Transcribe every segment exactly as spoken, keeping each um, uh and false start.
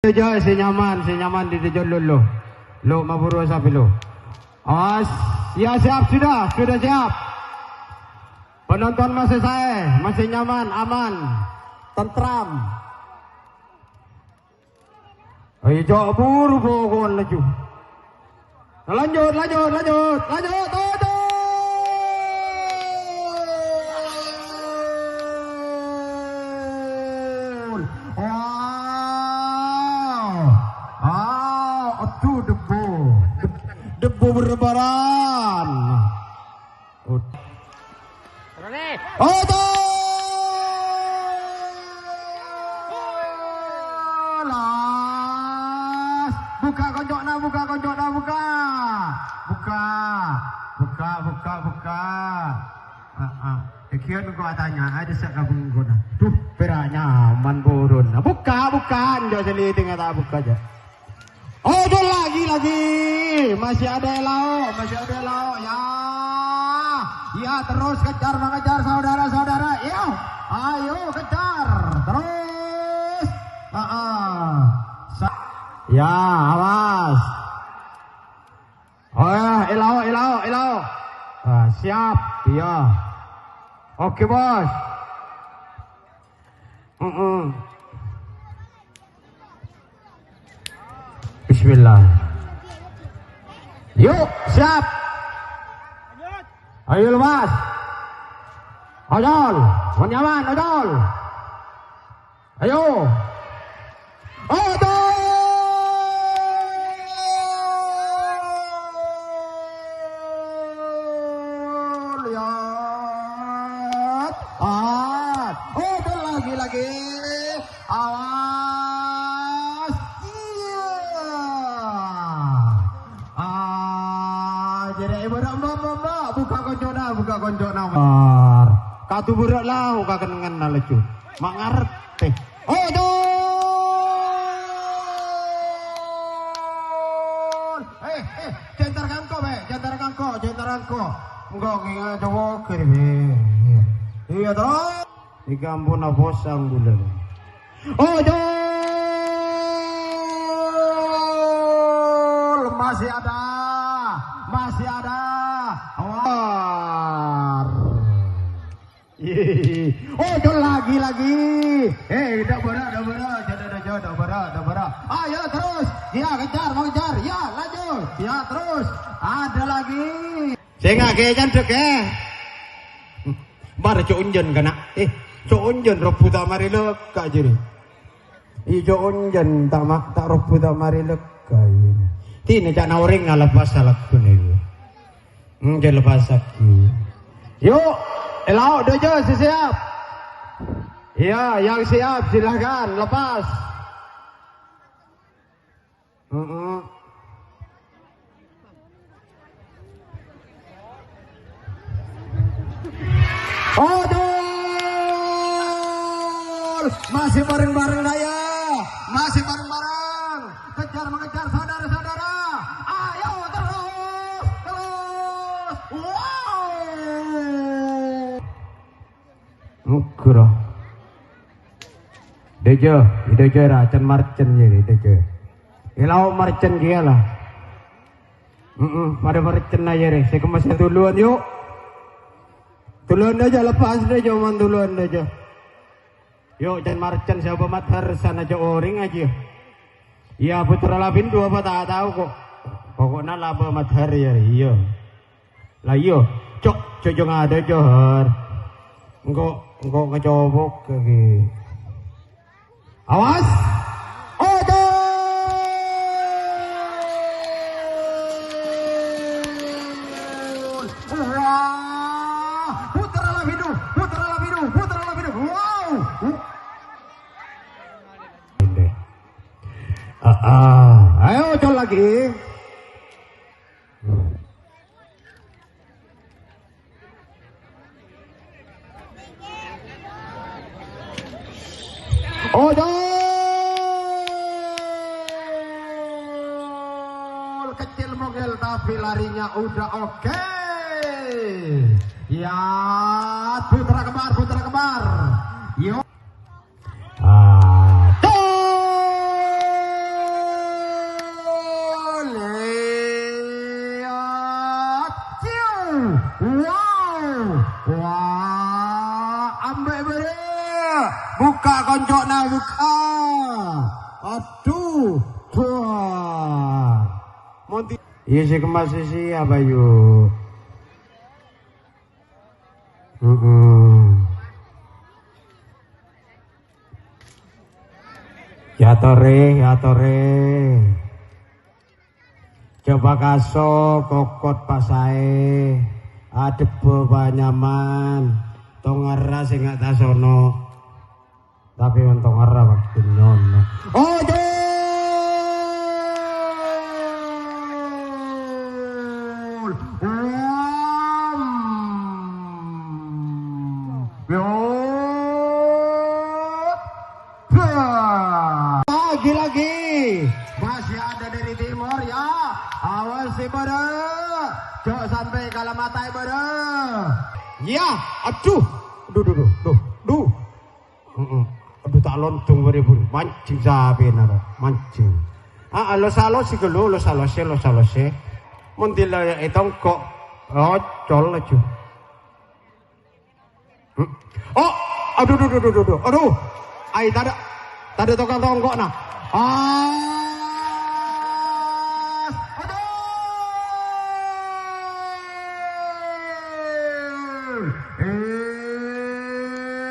Jâ', sè nyaman, sè nyaman di dâjâ lo, lo. Lo maburu sapi lo. Awas. Ya, siap, sudah, sudah siap. Penonton masih saè, masih nyaman, aman, tentram. Ayo, jâ' buru pokol laju. Lanjut, lanjut, lanjut, lanjut, lanjut. Wow. Ah, aduh, debu. Deb-, debu berlebaran. Ud-, Oto! Las! Buka konco'na, buka konco'na, buka! Buka! Buka, buka, buka! Heeh. Dâgghiân engko' atanya, adâ' sè ka bengkona. Duh, pèra' nyaman burun. Buka, buka! Enjâ' sè lèding ta' buka, jâ'. Ojo lagi, lagi. Masih ada Elao, masih ada Elao. Ya. Ya, terus kejar mengejar saudara-saudara. Ya. Ayo kejar. Terus. Ah, ah. Sa-, ya, awas. Oh ya, Elao, Elao, Elao. Ah, siap. Iya. Oke, Bos. Mm-mm. Bismillah. Yuk, siap. Ayo lepas. Ojol, mon nyaman, ojol. Ayo. Ojol. Lihat. Ah, ojol lagi, lagi. Awas. Iya. Ah, jârèya bârâ', Mbak, Mbak, Mbak. Buka konco'na, buka konco'na. Ar. Kadu bârâ' la, buka kennengnganna laju. Ma' ngartè. Oh, Jol! Eh, eh, jhâ' entar ka engko', Bè. Jhâ' entar ka engko', jhâ' entar ka engko'. Engko' ngènga' cowok, Bè. Iya, toh. Nèka ampon aposang bulâ. Oh, Jol! Masih ada. Masih ada. War. Oh, Jol lagi, lagi. Eh, dak bârâ', dak bârâ'. Jâ', jâ', jâ', jâ', dak bârâ', dak bârâ'. Ayo terus. Ya, kejar, mau kejar. Ya, lanjut. Ya, terus. Ada lagi. Sènga' kè candhek, eh. Bar co' onjhân kana'. Eh, co' onjhân robbhu ta' marè lekka' jârèya. Iyâ, co' onjhân ta' ma-, ta' robbhu ta' marè lekka', iyâ. Dinah ca'na orèng ngalepas salagghuna, iyâ. Engghi, lepas lagi. Yuk, Elao dâjâ sè siap. Iya, yang siap, silahkan, lepas. Heeh. Odol! Masih bareng-bareng, Raya. Masih bareng-bareng. Kejar mengejar, saudara-saudara. Ayo terus, terus. Wow! Ugra. Dâjâ, dâjâ ra, can marcen jârèya, dâjâ. Elao marcen kèya la. Heeh, padâ marcen jârèya. Sè kemmas sè tolowan, yuk. Tolowan dâjâ, lepas dâjâ, mon tolowan dâjâ. Yuk, can marcen sè abâ' madhar sana jâ' orèng ajiyâ. Iyâ, putra lapindhu apa ta' tao, kok. Pokokna la abâ' madhar, iyâ, iyâ. La iyâ, cok, jhâ' jhâ' ngadâ, Jhâr. Engko', engko' ngacobok lagi. Awas! Odol! Wah! Putra lapindhu, putra lapindhu, putra lapindhu. Wow! Ah, ah. Ayo, Jol lagi. Odol! Kecil mungil, tapi larinya udah oke. Ya, putra kembar, putra kembar. Yo. Aduh! Cok nalika. Aduh. Duh. Mon ti-, iyâ, sè kemmas sisi apa, yu? Heeh. Yâ torè, yâ torè. Coba kaso kokot pasaè, adebbhâ panyaman, tongara sè nga' tasono. Tapè ontong arra waktu nyono. Ojol! Om! Yo! Lagi-lagi. Masih ada dari timur, ya. Awas sè bârâ. Jhâ' sampè' kala mataè bârâ. Iyâ, aduh. Duh, duh, duh, duh, duh. Heeh. Aduh, ta' londhung bârâ, Bu. Manjheng sapèna, kok. Manjheng. Ah, ah, los-alos sè ghâllu, los-alos sè, los-alos sè. Mon dila è tongko', ocol laju. Hmm. Oh, aduh, duh, duh, duh, duh, duh. Aduh. Ai, tadâ', tadâ' tongko'-tongko'na. Ah. Aduh.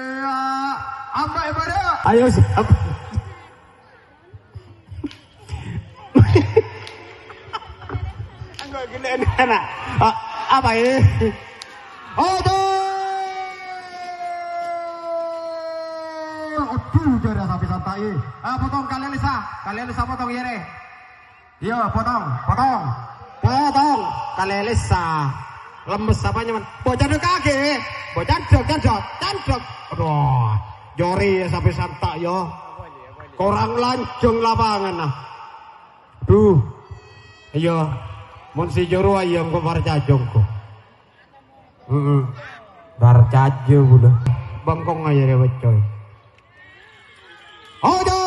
Iyâ, apa ya, Bro? Ayo, siap. Anggo gini, anak. Ah, apa ini? Aduh. Aduh, jârèya sapè santai. Ah, potong kalèlessa. Kalèlessa potong, iyâ, rè. Iyâ, potong, potong. Potong. Kalèlessa. Lemmes apa nyaman? Bocah dek kaki. Bocah dek, candhek, candhek. Aduh. Jârèya sapè santa', yâ. Korang lanjhâng lapangan, nah. Duh. Iyâ. Mon sè jârowa, iyâ, engko' parcajâ, engko'. Heeh. Parcajâ, bulâ. Bengkong aja deh, coy. Ayo!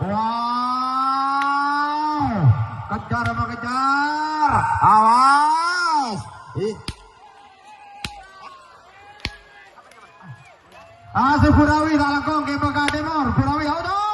Wow! Kejar apa kejar? Awas! Ih. Ah, si Burawi tak langkong ke Bengkak Timur. Burawi, ayo, dong!